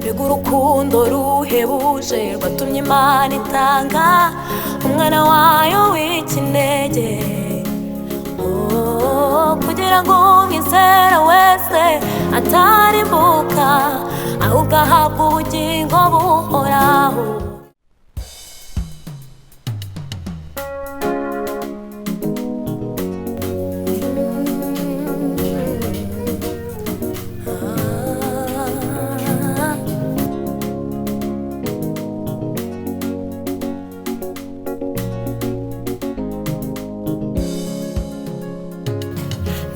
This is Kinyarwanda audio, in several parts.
Mbega urukundo ruhebuje rwatumye Imana itanga umwana wayo w'ikinege, kugira ngo umwizera wese atarimbuka ahubwo ahabwa ubugingo buhoraho.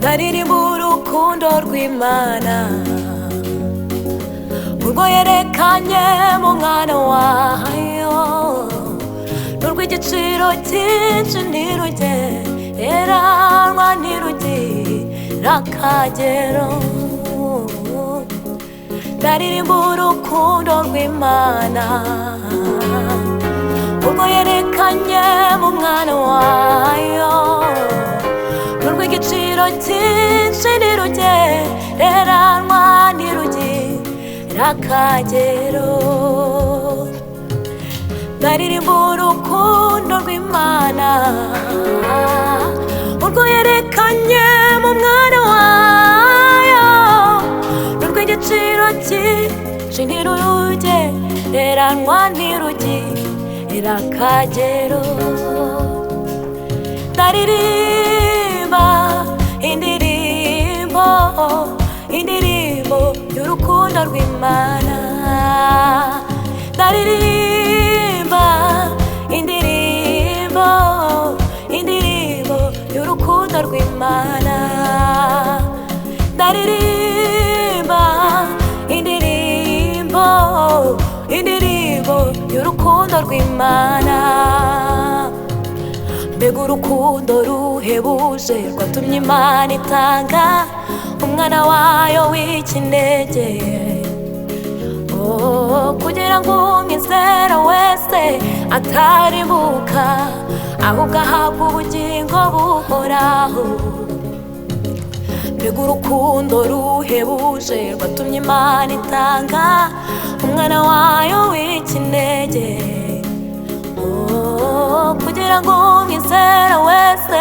Ndaririmba urukundo rw'Imana, urwo yerekanye mu mwana wayo, n'urw'igiciro cyinshi ntirugereranwa, ntirugira akagero. Ndaririmba urukundo rw'Imana, urwo yerekanye mu mwana wayo, n'urw'igiciro cyinshi ntirugereranwa, ntirugira akagero. Ndaririmba urukundo rw'Imana, urwo yerekanye mu mwana wayo, n'urw'igiciro cyinshi ntirugereranwa, ntirugira akagero. Ndaririmba indirimbo, indirimbo y'urukundo rw'Imana. Ndaririmba indirimbo, indirimbo y'urukundo rw'Imana. Ndaririmba indirimbo, indirimbo y'urukundo rw'Imana. Mbega urukundo ruhebuje rwatumye Imana itanga umwana wayo w'ikinege, kugira ngo umwizera wese atarimbuka ahubwo ahabwa ubugingo buhoraho. Mbega urukundo ruhebuje rwatumye Imana itanga umwana wayo w'ikinege, kugira ngo umwizera wese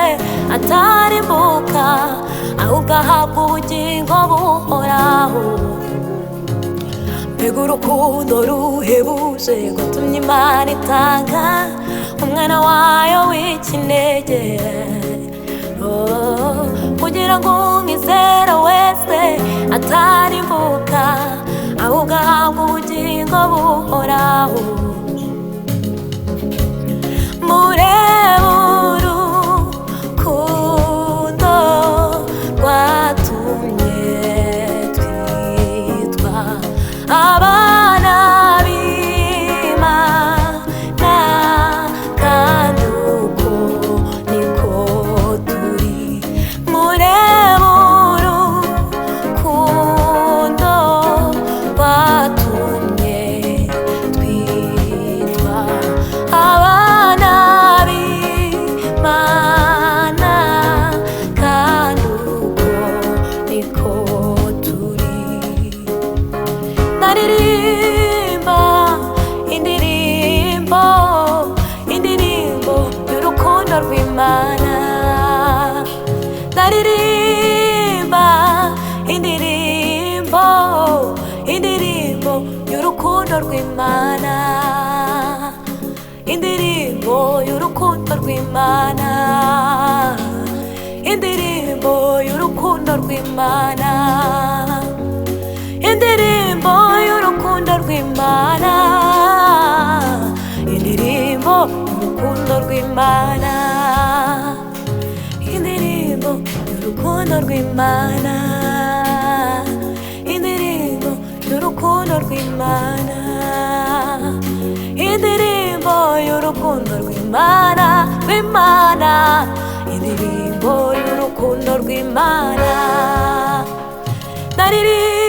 atarimbuka ahubwo ahabwa ubugingo buhoraho. Mbega urukundo ruhebuje rwatumye Imana itanga umwana wayo w'ikinege, kugira ngo umwizera wese atarimbuka ahubwo ahabwa ubugingo buhoraho. Murebe urukundo rwatumye twitwa abana b'Imana, kandi uko niko turi. Murebe urukundo rwatumye twitwa abana b'Imana, kandi uko niko turi. Ndaririmba indirimbo, indirimbo y'urukundo rw'Imana. Ndaririmba indirimbo, indirimbo y'urukundo rw'Imana. Indirimbo y'urukundo rw'Imana. Indirimbo y'urukundo rw'Imana. Indirimbo y'urukundo rw'Imana. Indirimbo y'urukundo rw'Imana. Indirimbo y'urukundo rw'Imana. Indirimbo y'urukundo rw'Imana. Indirimbo y'urukundo rw'Imana, rw'Imana. Indirimbo y'urukundo rw'Imana. Ndaririmba